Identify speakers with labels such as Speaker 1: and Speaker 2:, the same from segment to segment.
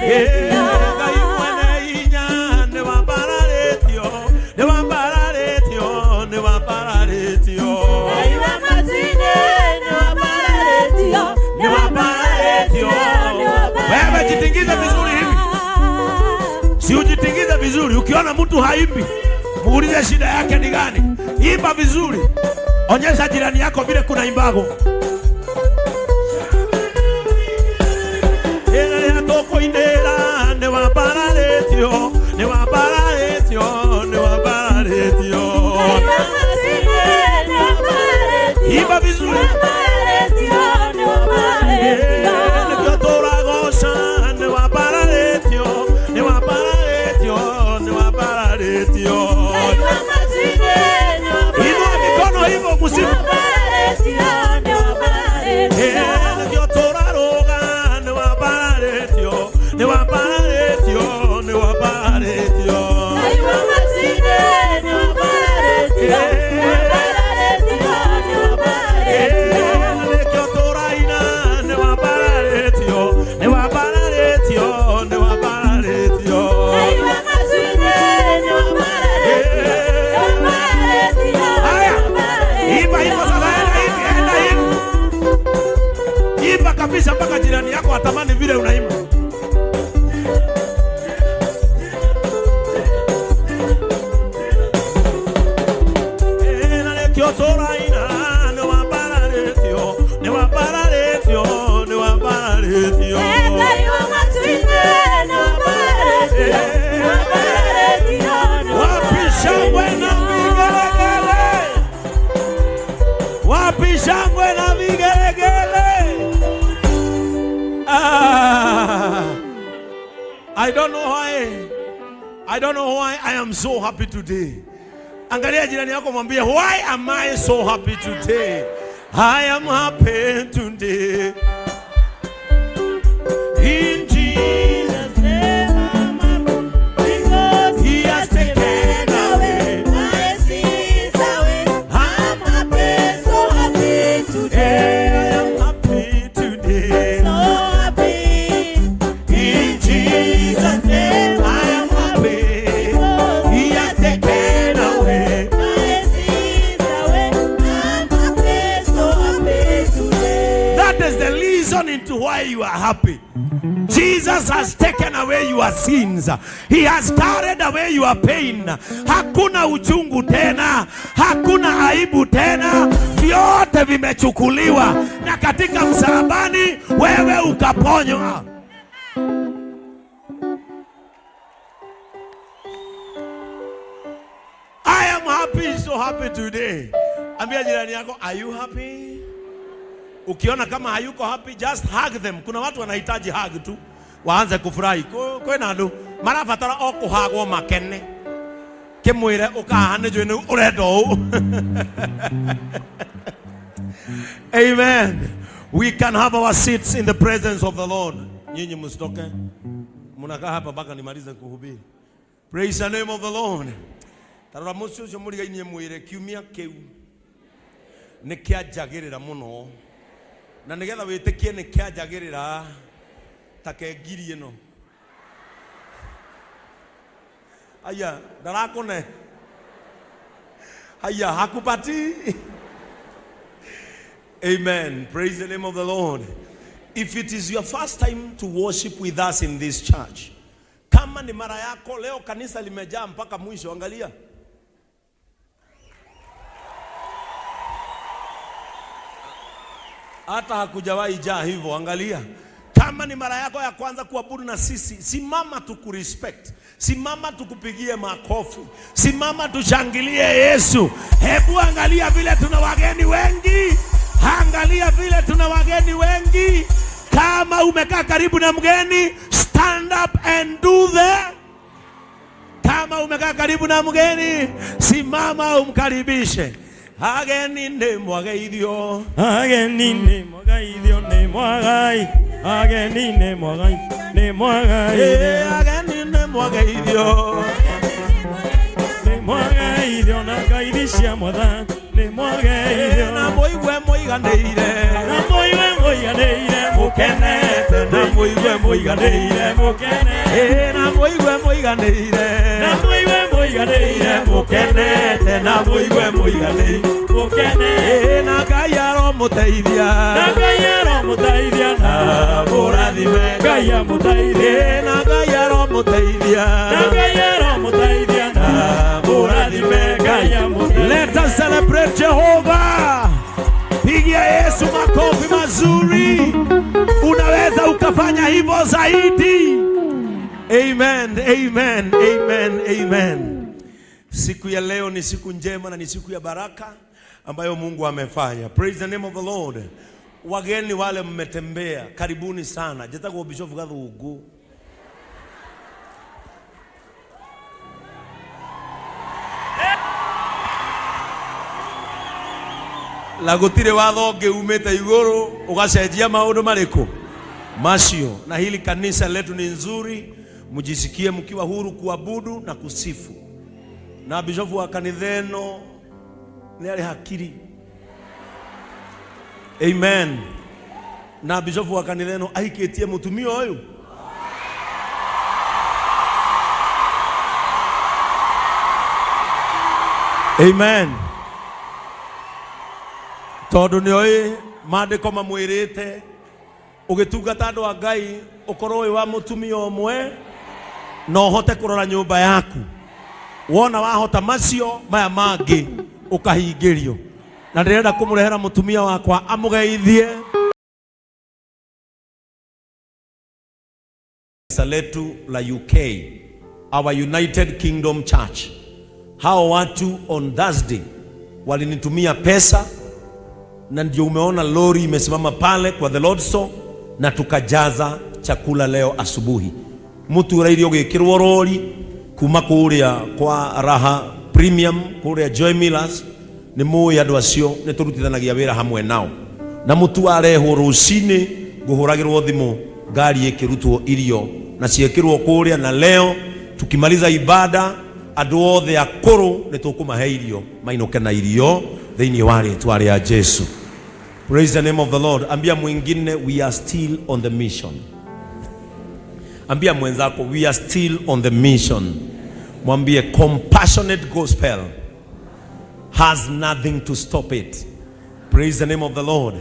Speaker 1: Ngai mwene hinya nĩ wambararĩtio, nĩ wambararĩtio, nĩ wambararĩtio. Nĩ wambararĩtio. Wewe jitingize vizuri hivi, si ujitingize vizuri. Ukiona mtu haimbi, muulize shida yake ni gani. Imba vizuri, onyesha jirani yako vile kuna imbago. Ĩrĩa tũkũinĩra nĩ wambararĩtio, nĩ wambararĩtio, nĩ wambararĩtio. Imba vizuri. Nĩkĩo tũragoca nĩ wambararĩtio, nĩ wambararĩtio, nĩ wambararĩtio. Inua mikono hivyo msifu. Nĩkĩo tũrarũga nĩ wambararĩtio, nĩ wambararĩtio, nĩ wambararĩtio. Nĩkĩo tũraina nĩ wambararĩtio, nĩ wambararĩtio, nĩ wambararĩtio. Haya, imba hivyo sasa, enda hivi, enda hivi. Imba kabisa mpaka jirani yako atamani vile unaimba. Na nĩkĩo tũraina nĩ wambararĩtio, nĩ wambararĩtio, nĩ wambararĩtio. Wapi shangwe na vigelegele? Wapi shangwe na vigelegele? Ah, I don't know why. I don't know why I am so happy today. Angalia jirani yako mwambie, why am I so happy today? I am happy today. In Jesus' name I'm happy. He has taken away.
Speaker 2: I'm happy, so happy today.
Speaker 1: I am happy today.
Speaker 2: So happy.
Speaker 1: In Jesus' name I am happy. He has taken away.
Speaker 2: My sins away. I'm happy, so happy today.
Speaker 1: That is the reason into why you are happy. Jesus has taken away your sins. He has carried away your pain. Hakuna uchungu tena, hakuna aibu tena, vyote vimechukuliwa, na katika msalabani wewe ukaponywa. I am happy, so happy today. Ambia jirani yako, are you happy? Ukiona kama hayuko happy, just hug them. Kuna watu wanahitaji hug tu waanze kufurahi. Kwĩna andũ marabatara o kũhagwo makene, kĩmwĩre ũkaha nĩ njũĩ nĩ ũrenda ũũ. Amen. We can have our seats in the presence of the Lord. Nyinyi msitoke, mnakaa hapa mpaka nimalize kuhubiri. Praise the name of the Lord. Tarora mũciĩ ũcio mũrigainie mwĩre kiumia kĩu nĩ kĩanjagĩrĩra mũno, na nĩgetha wĩtĩkie nĩ kĩanjagĩrĩra ta ke ngiri ĩno aya ndarakũne haya hakupati. Amen. Praise the name of the Lord. If it is your first time to worship with us in this church, kama ni mara yako leo, kanisa limejaa mpaka mwisho, angalia. Hata hakujawahi jaa hivyo, angalia. Kama ni mara yako ya kwanza kuabudu na sisi, simama tukurespect, simama tukupigie makofi, simama tushangilie Yesu. Hebu angalia vile tuna wageni wengi, angalia vile tuna wageni wengi. Kama umekaa karibu na mgeni, stand up and do the. Kama umekaa karibu na mgeni, simama umkaribishe. Ageni nĩ mwageithio.
Speaker 3: Ageni nĩ mwageithio nĩ mwagai, ageni nĩ mwagai nĩ mwagai.
Speaker 1: Ageni nĩ mwageithio.
Speaker 3: Nĩ mwageithio na ngeithi cia mwathani nĩ mwageithio.
Speaker 1: Na mũigue mũiganĩire.
Speaker 3: Na mũigue mũiganĩire.
Speaker 1: Mũkenete na mũigue mũiganĩire.
Speaker 3: Mũkenete.
Speaker 1: Ĩ, na mũigue mũiganĩire.
Speaker 3: Na mũigue mũiganĩire.
Speaker 1: Mũkenete na mũigue mũiganĩire.
Speaker 3: Mũkenete.
Speaker 1: Ĩ, na Ngai aromũteithia.
Speaker 3: Na Ngai aromũteithia na
Speaker 1: Mũrathime.
Speaker 3: Ngai amũteithie.
Speaker 1: Ĩ, na Ngai aromũteithia.
Speaker 3: Na Ngai aromũteithia na mũrathime. Ngai amũteithie.
Speaker 1: Let us celebrate Jehovah. Pigia Yesu makofi mazuri. Unaweza ukafanya hivyo zaidi. Amen, amen, amen, amen. Siku ya leo ni siku njema na ni siku ya baraka ambayo Mungu amefanya. Praise the name of the Lord. Wageni wale mmetembea, karibuni sana. Jetagwo Bishop Gathungu. Na gutire watho ũngĩ umĩte igũrũ ũgacenjia maũndũ marĩkũ macio. Na hili kanisa letu ni nzuri, mjisikie mkiwa huru kuabudu na kusifu. Na bishofu wa kanitha ĩno nĩ arĩ hakiri. Amen. Na bishofu wa kanitha ĩno ahikĩtie mũtumia ũyũ. Amen. Tondũ nĩ oĩ maandĩko mamwĩrĩte ũgĩtungata andũ a Ngai ũkorwo wĩ wa mũtumia ũmwe na ũhote kũrora nyũmba yaku. Wona wahota macio maya mangĩ ũkahingĩrio. Na ndĩrenda kũmũrehera mũtumia wakwa amũgeithie. Kanisa letu la UK, our United Kingdom Church. Hao watu on Thursday walinitumia pesa na ndio umeona lori imesimama pale kwa the Lord's Store na tukajaza chakula leo asubuhi. Mutu ũrairio ũgĩkĩrwo rori kuma kũrĩa kwa Raha Premium kũrĩa Joy Millers nĩ mũĩ andũ acio nĩ tũrutithanagia wĩra hamwe nao, na mũtu warehwo rũcinĩ ngũhũragĩrwo thimũ ngari ĩkĩrutwo irio na ciĩkĩrwo kũrĩa, na leo tukimaliza ibada andũ othe akũrũ nĩ tũkũmahe irio mainũke na irio thĩinĩ wa rĩtwa rĩa Jesu. Praise the name of the Lord. Ambia mwingine, we are still on the mission. Ambia mwenzako, we are still on the mission. Mwambie compassionate gospel has nothing to stop it. Praise the name of the Lord.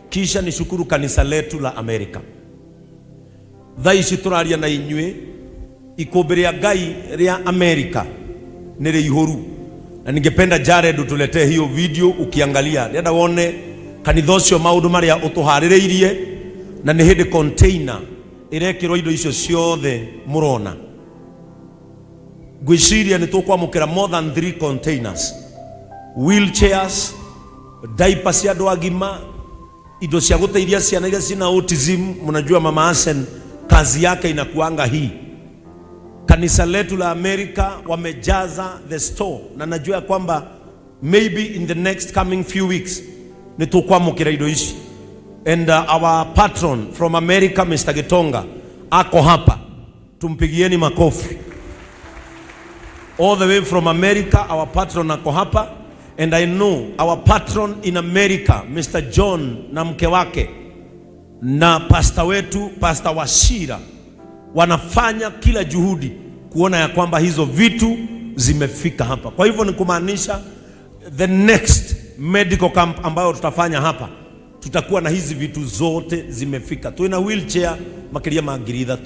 Speaker 1: Kisha nishukuru kanisa letu la Amerika. Thaa ici tũraria na inyuĩ ikũmbĩ rĩa Ngai rĩa Amerika nĩ rĩihũru, na ningependa Jared utuletee hiyo video ukiangalia, ndĩrenda wone kanitha ũcio maũndũ marĩa ũtũharĩrĩirie, na nĩ hĩndĩ container ĩrekĩrwo indo icio ciothe mũrona. Ngwĩciria nĩ tũkwamũkĩra more than 3 containers, wheelchairs, diapers cia andũ agima, indo cia gũteithia ciana iria cina autism. Mnajua mama Asen kazi yake inakuanga hii. Kanisa letu la Amerika wamejaza the store, na najua ya kwamba maybe in the next coming few weeks nĩ tũkwamũkĩra indo ici. And our patron from America, Mr. Gitonga, ako hapa, tumpigieni makofi. All the way from America, our patron ako hapa. And I know our patron in America, Mr. John na mke wake na pasta wetu Pastor Washira wanafanya kila juhudi kuona ya kwamba hizo vitu zimefika hapa. Kwa hivyo ni kumaanisha the next medical camp ambayo tutafanya hapa tutakuwa na hizi vitu zote zimefika. Tuwe na wheelchair makiria ma 3,000.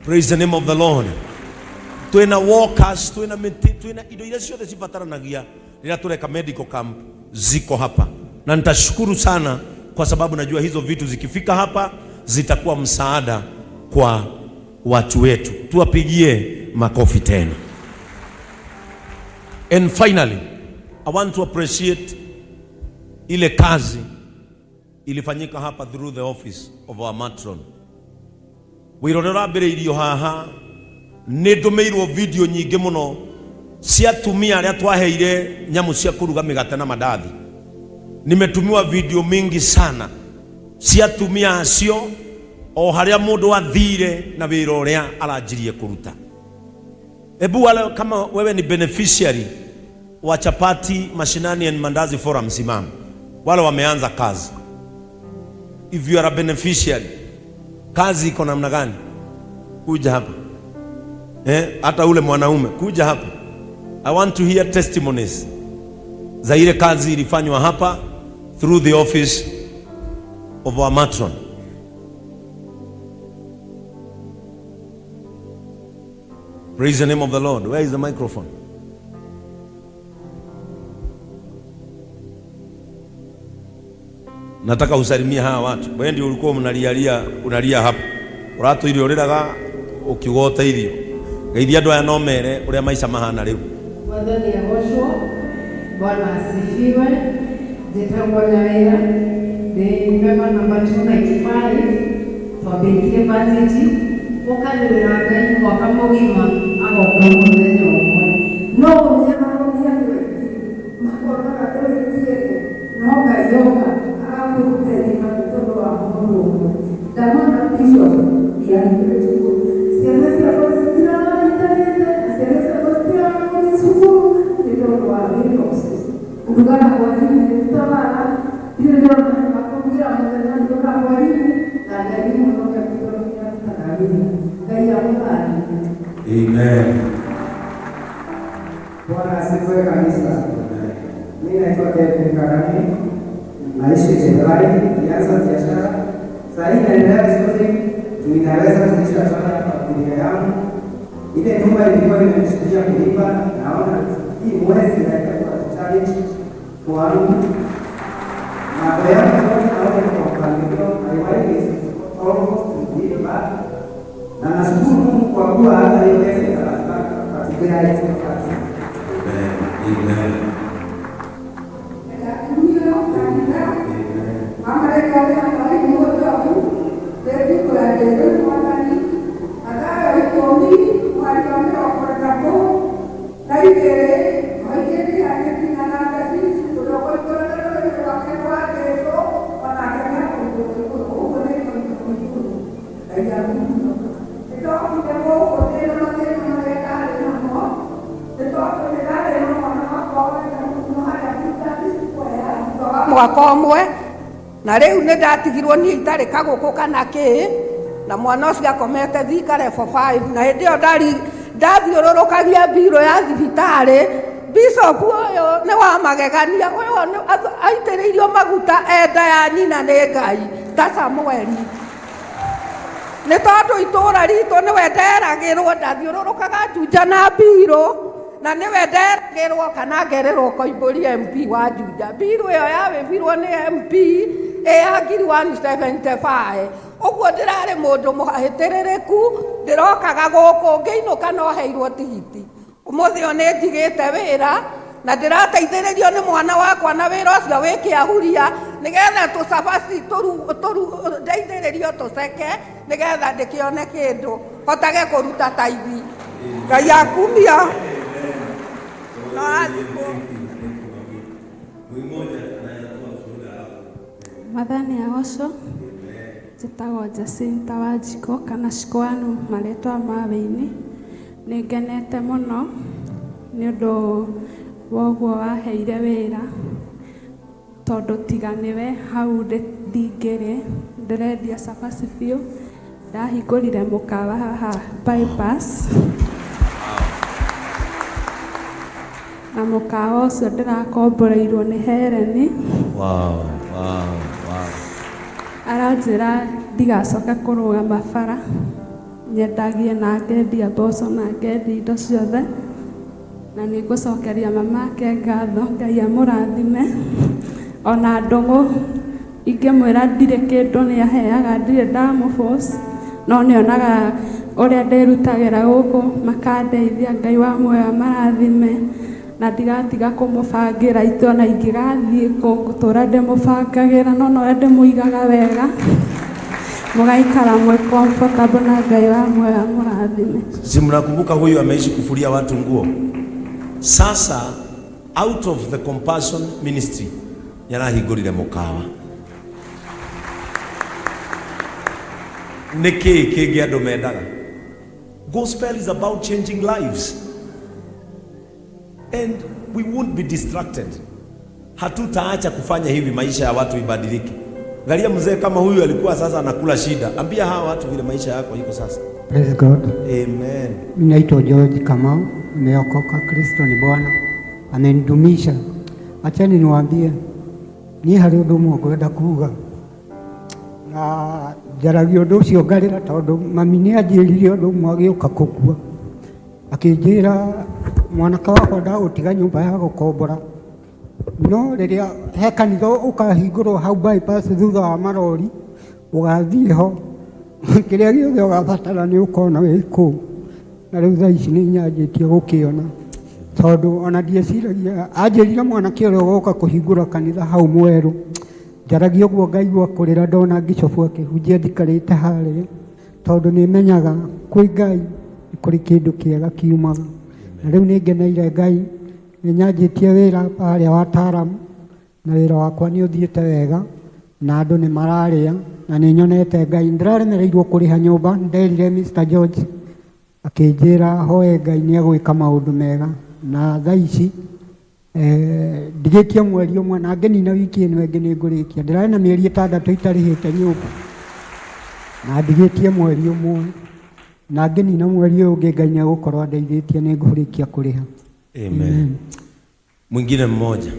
Speaker 1: Praise the name of the Lord. Twina walkers, twina miti, twina indo iria ciothe cibataranagia rĩrĩa tureka medical camp ziko hapa, na nitashukuru sana kwa sababu najua hizo vitu zikifika hapa zitakuwa msaada kwa watu wetu. Tuwapigie makofi tena. And finally, I want to appreciate ile kazi ilifanyika hapa through the office of our matron. Wĩra ũrĩa ũrambĩrĩirio haha nĩ ndũmĩirwo video nyingĩ mũno cia atumia arĩa twaheire nyamũ cia kũruga mĩgate na mandathi. Nimetumiwa video mingi sana cia atumia acio o harĩa mũndũ athire na wĩra ũrĩa aranjirie kũruta. Ebu wale kama wewe ni beneficiary wa Chapati Mashinani and Mandazi Forum, simama. Wale wameanza kazi. If you are a beneficiary, kazi iko namna gani? Kuja hapa. Hata ule mwanaume kuja hapa. I want to hear testimonies za ile kazi ilifanywa hapa through the office of our matron. Praise the name of the Lord. Where is the microphone? Nataka usalimie hawa watu. Wewe ndio ulikuwa unalialia unalia hapa. Ũratũire ũrĩraga ũkiuga ũteithio. Geithia andũ aya no mere ũrĩa maica mahana rĩu.
Speaker 4: Mwathani agocwo. Bwana asifiwe. Njĩtagwo Nyawĩra, ndĩ member number 295. Twambĩtie varsity, ũkarĩrĩra Ngai mwaka mũgima agoka mũthenya ũmwe. No ũnyararania andũ aingĩ makonaga ndũrĩkiĩte, no Ngai oka agakũruta irima nĩ tondũ wa mũndũ ũmwe. Ndamona Bishop ndiarĩkĩtie. Ciana ciakwa citiraranyitanĩte na ciana ciakwa citirarathiĩ cukuru nĩ tondũ wa wĩra ũcio. Ndugaga hwaĩ-inĩ tũtawara, ndirĩ ndĩrona handũ ha kũrugĩra mũthenya, ndugaga hwaĩ-inĩ na Ngai nĩ mwĩhokeku tondũ nĩ arutaga wĩra. Ngai amũrathime.
Speaker 1: Amen.
Speaker 5: Bwana asifiwe kanisa. Mimi naitwa Kevin Karani, naishi Githurai. Nilianza biashara, saa hii inaendelea vizuri, juu inaweza kulisha sana familia yangu. Ile nyumba ilikuwa imenishindia kulipa, naona hii mwezi inaenda kuwa challenge kwangu. Mambo yangu yote naona iko kwa mpangilio. My wife is almost to give birth. Na nashukuru Mungu kwa kuwa hata hiyo pesa itapatikana katika hizo kazi.
Speaker 1: Amen. Amen.
Speaker 6: Mwaka ũmwe na rĩu nĩ ndatigirwo niĩ itarĩ kagũkũ kana kĩ na mwana ũcio akomete Thika level 5 na hĩndĩ ĩyo ndari ndathiũrũrũkagia mbirũ ya thibitarĩ. Bishop ũyũ nĩ wa magegania, ũyũ aitĩrĩirio maguta enda ya nyina nĩ Ngai ta Samueli, nĩ tondũ itũũra ritũ nĩwe nderagĩrwo ndathiũrũrũkaga Juja na mbirũ na nĩwe nderagĩrwo kana ngerĩrwo Koimbũri MP wa Juja. Mbirũ ĩyo yawĩbirwo nĩ MP ĩ ya 1,075. Ũguo ndĩrarĩ mũndũ mũhĩtĩrĩrĩku, ndĩrokaga gũkũ ngĩinũka no heirwo tigiti. Ũmũthĩ ũyũ nĩ njigĩte wĩra na ndĩrateithĩrĩrio nĩ mwana wakwa na wĩra ũcio wĩ kĩahuria nĩgetha tũcabaci ndeithĩrĩrio tũceke nĩgetha ndĩkĩone kĩndũ hotage kũruta taithi. Ngai akumia. No athikwo.
Speaker 7: Mwathani agocwo. Njĩtagwo Jacinta Wanjikũ kana Cikwanu marĩtwa ma wĩini. Nĩ ngenete mũno nĩ ũndũ wa ũguo waheire wĩra, tondũ tiga nĩwe hau ndingĩrĩ. Ndĩrendia cabaci biũ. Ndahingũrire mũkawa haha bypass, na mũkawa ũcio ndĩrakomboreirwo nĩ Hereni.
Speaker 1: Wow.
Speaker 7: Aranjĩra ndigacoka kũrũgama bara, nyendagie na ngendia mboco na ngendia indo ciothe, na nĩ ngũcokeria mamake ngatho. Ngai amũrathime. Ona ndũng'ũ ingĩmwĩra ndirĩ kĩndũ nĩ aheaga, ndirĩ ndamũforce, no nĩonaga ũrĩa ndĩrutagĩra gũkũ makandeithia. Ngai wa muoyo amarathime na ndigatiga kũmũbangĩra itũ, ona ingĩgathiĩ kũ ngũtũra ndĩmũbangagĩra, no ũrĩa ndĩmũigaga wega mũgaikara mwĩ comfortable, na Ngai wa muoyo amũrathime.
Speaker 1: Si mnakumbuka huyu ameishi kufulia watu nguo. Sasa out of the Compassion Ministry yarahingũrire mũkawa. Nĩ kĩĩ kĩngĩ andũ mendaga? Gospel is about changing lives. And we won't be distracted. Hatutaacha kufanya hivi maisha ya watu ibadilike. Angalia mzee kama huyu alikuwa sasa anakula shida. Ambia hawa watu vile maisha yako iko sasa.
Speaker 5: Praise God.
Speaker 1: Amen.
Speaker 5: Mimi naitwa George Kamau, nimeokoka. Kristo ni Bwana, amenidumisha. Acheni niwaambie, niĩ harĩ ũndũ ũmwe ngwenda kuga na njaragia ũndũ ũcio ngarĩra tondũ mami nĩ anjĩrire ũndũ ũmwe agĩũka kũkua, akĩnjĩra mwanake wakwa ndagũtiga nyũmba ya gũkombora, no rĩrĩa he kanitha ũkahingũrwo hau bypass thutha wa marori, ũgathiĩ ho kĩrĩa gĩothe ũgabatara nĩ ũkona wĩ kũu. Na rĩu thaa ici nĩ nyanjĩtie gũkĩona tondũ ona ndieciragia. Anjĩrire mwanake ũrĩa ũgoka kũhingũra kanitha hau mwerũ, njaragia ũguo ngaigua kũrĩra ndona Bishop akĩhunjia njikarĩte harĩa, tondũ nĩ menyaga kwĩ Ngai nĩ kũrĩ kĩndũ kĩega kiumaga. Na rĩu nĩ ngeneire Ngai, nĩ nyanjĩtie wĩra harĩa wa taaramu, na wĩra wakwa nĩ ũthiĩte wega na andũ nĩ mararĩa na nĩ nyonete Ngai. Ndĩraremereirwo kũrĩha nyũmba, nderire Mr. George akĩnjĩra hoe Ngai nĩ egwĩka maũndũ mega, na thaa ici ndigĩtie mweri ũmwe na ngĩnina wiki ĩno ĩngĩ nĩ ngũrĩkia. Ndĩrarĩ na mĩeri 6 itarĩhĩte nyũmba na ndigĩtie mweri ũmwe, na ngĩnina mweri ũyũ ũngĩ Ngai nĩ egũkorwo andeithĩtie, nĩ ngũrĩkia kũrĩha.
Speaker 1: Amen. Mwingine mmoja.